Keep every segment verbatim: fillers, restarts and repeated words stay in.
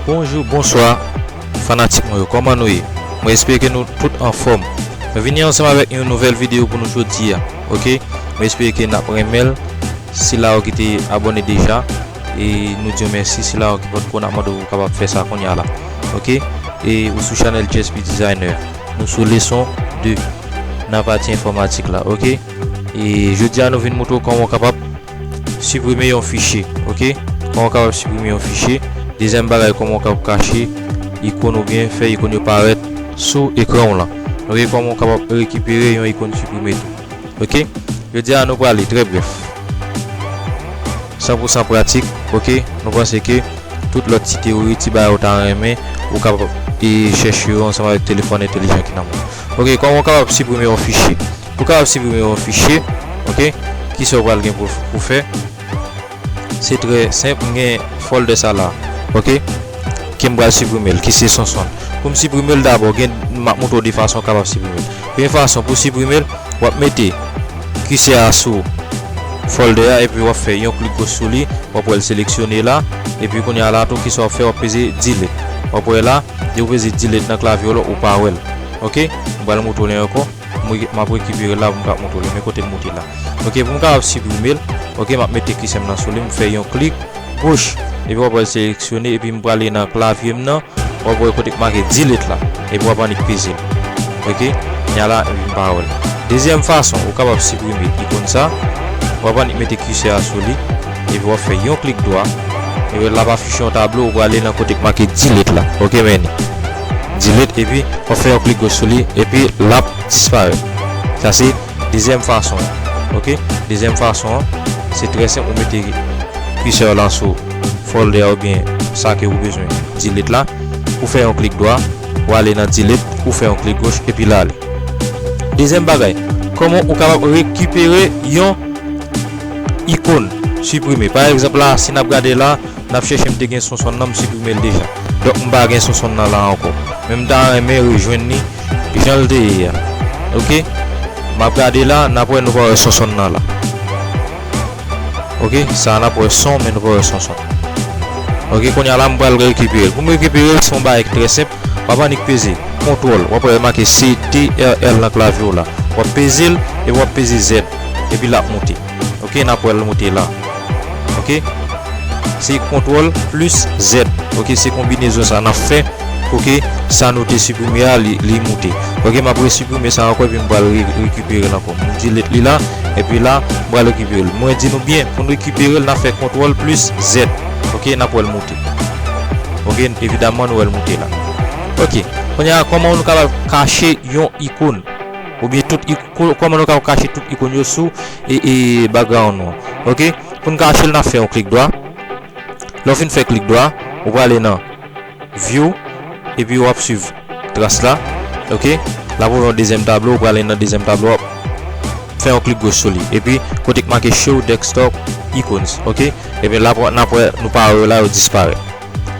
Bonjou, bonswa, fanatik mwen yo, kòman nou ye? Mwen espere ke nou tout anfòm. Mwen vini ansanm avèk yon nouvèl videyo pou nou jodi a, oke? Mwen espere ke n ap renmen l. Sila yo ki te abòne deja, e nou di w mèsi. Sila yo ki pòkò, n ap mande w kapab fè sa kounye a la, oke? E ou sou chanèl J S P Designer. Nou sou leson de nan pati enfòmatik la, oke? E jodi a nou vin montre w kòman w kapab siprime yon fichye, oke? Kòman w kapab siprime yon fichye. Dezyèm bagay, kòman w kapab kache ikòn oubyen fè ikòn yo parèt sou ekran w lan. Oke, kòman w kapab rekipere yon ikòn siprime tou. Oke? Jodi a nou prale trè brèf. San pou san pratik, oke? Nou panse ke tout lòt ti teyori, ti bagay ou ta renmen, ou kapab e chèche yo ansanm avèk telefòn entèlijan ki nan men w. Oke, kòman w kapab siprime yon fichye? Pou w kapab siprime yon fichye, oke, kisa w pral gen pou, pou fè? Se trè senp, m gen folder sa la, oke, ke m pral siprime l, ki se Sonson. Pou m siprime l dabò, gen, m ap montre w de fason w kapab siprime l. Premye fason pou siprime l, w ap mete kisè a sou folder a, epi w ap fè yon klik goch sou li, w ap wè l seleksyone la, epi kounye a la tou, kisa w ap fè, w ap peze delete. W ap wè la, depi w peze delete nan klavye w la, ou pa wè l. Oke? M pral montre w li ankò. M re-, m ap rekipere l la pou m ka montre w li. Men kote l moute la. Oke, pou m kapab siprime l, oke, m ap mete kisè m nan sou li, m fè yon klik goch, epi w ap wè l seleksyone, epi m prale nan klavye m nan, w ap wè kote k make delete la, epi w ap annik peze l. Oke? Kounye a la, epi m pa wè l. Dezyèm fason, ou kapab siprime ikòn sa, w ap annik mete kisè a sou li, epi w ap fè yon klik dwa, epi l ap afiche yon tablo, ou prale nan kote k make delete la. Oke, men li. Delete, epi w ap fè yon klik goch sou li, epi l ap disparèt. Sa se dezyèm fason an. Oke? Dezyèm fason an, se trè senp, ou mete kisè w lan sou folder oubyen sa ke ou bezwen delete la, ou fè yon klik dwa, ou ale nan delete, ou fè yon klik goch, epi l ale. Dezyèm bagay, kòman ou kapab rekipere yon ikòn siprime? Pa egzanp la, si n ap gade la, n ap chèche, m te gen Sonson nan, m siprime l deja. Donk, m pa gen Sonson nan la ankò. Men m ta renmen rejwenn li jan l te ye a. Oke? M ap gade la, n ap wè nou pa wè Sonson nan la. Oke? Sa a n ap wè son, men nou pa wè Sonson. Oke, kounye a la, m pral rekipere l. Pou m rekipere l, se yon bagay ki trè senp. W ap annik peze kontwòl. W ap wè make C T R L nan klavye w la. W ap peze l, epi w ap peze Z. Epi l ap moute. Oke, n ap wè l moute la. Oke? Se kontwòl plis Z. Oke, se konbinezon sa n ap fè pou ke sa nou te siprime a, li, li moute. Oke, m ap resiprime sa ankò, epi m pral re-, rekipere l ankò. M delete li la, epi la, m pral rekipere l. Mwen di nou byen, pou n rekipere l, n ap fè kontwòl plis Z. Oke, n ap wè l moute. Oke, evidaman, nou wè l moute la. Oke, kounye a, kòman nou kapab kache yon ikòn? Oubyen tout ik-, ko-, kòman nou kapab kache tout ikòn yo sou e, e background nou an? Oke? Pou n kache l, n ap fè yon klik dwa. Lè w fin fè klik dwa, ou prale nan View, epi w ap swiv tras la. Oke? L ap ouvè yon dezyèm tablo, ou prale nan dezyèm tablo, w ap fè yon klik goch sou li. Epi, kote k make Show Desktop Icons. Oke? Epi la, n ap wè, nou pa wè yo la, yo disparèt.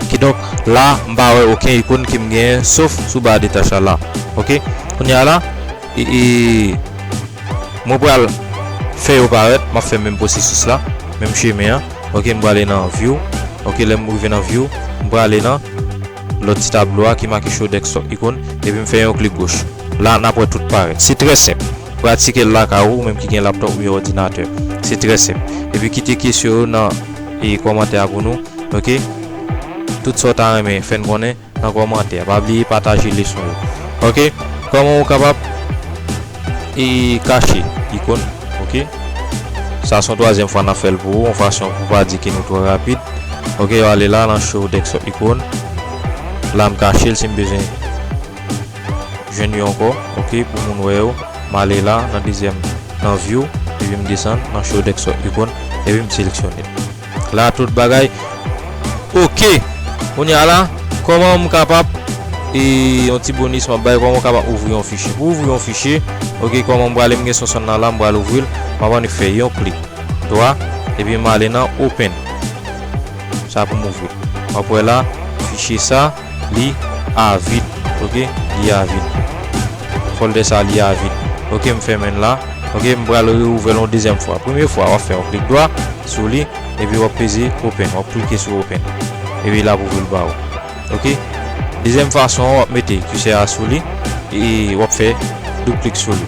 Kidonk, la, m pa wè okenn ikòn ke m genyen, sof sou ba de tach la la. Oke? Kounye a la, e, e, mwen pral fè yo parèt, m ap fè menm pwosesis la, menm chemen an. Oke, m prale nan View. Oke, lè m rive nan View, m prale nan lòt ti tablo a ki make Show Desktop Icon, epi m fè yon klik goch. La, n ap wè tout parèt. Se trè senp. Pratike l lakay ou, ou menm ki gen laptop oubyen òdinatè. Se trè senp. Epi kite kesyon yo nan, e, kòmantè a pou nou. Oke? Tout sa w ta renmen fè n konnen nan kòmantè. Pa bliye pataje leson yo. Oke? Kòman ou kapab, e, kache ikòn? Oke? Sa se yon twazyèm fwa n ap fè l pou ou, yon fason pou pa di ke nou twò rapid. Oke, w ale la nan Show Desktop Icon. La m kache l si m bezwen jwenn yo ankò, oke, pou moun wè yo. M ale la, nan dezyèm, nan View, epi m desann, nan Show Desktop Icon, epi m seleksyone l. La, tout bagay oke. Kounye a la, kòman m kapab, e, yon ti bonis m ap bay, kòman m kapab ouvri yon fichye? Pou ouvri yon fichye, oke, kòman m prale, m gen Sonson nan la, m pral ouvri l, m ap annik fè yon klik dwa, epi m ale nan Open. Sa pou m ouvri. W ap wè la, fichye sa, li avid. Oke? Li avid. Folder sa, li avid. Oke, m fèmen l la. Oke, m pral reouvè l yon dezyèm fwa. Premye fwa, w ap fè yon klik dwa sou li, epi w ap peze Open. W ap klike sou Open. Epi l ap ouvri l ba ou. Ok. Dezyèm fason an, w ap mete kisè a sou li e w ap fè doub klik sou li.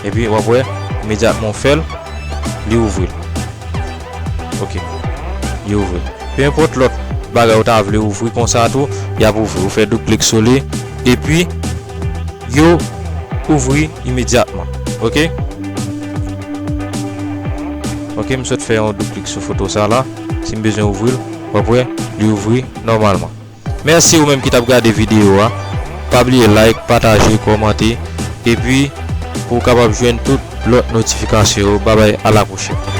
Epi w ap wè, imedyatman w fè l, li ouvri l. Ok. Li ouvri. Pe enpòt lòt bagay ou ta vle ouvri konsa tou, y ap ouvri. Ou fè doub klik sou li, epi yo ouvri imedyatman. Ok. Ok, m sot fè yon doub klik sou foto sa la. Si m bezwen ouvri l, w ap wè, li ouvri nòmalman. Mèsi ou menm ki t ap gade videyo a. Pa bliye like, pataje, kòmante, epi pou w kapab jwenn tout lòt notifikasyon yo. Babay, a la pwochèn.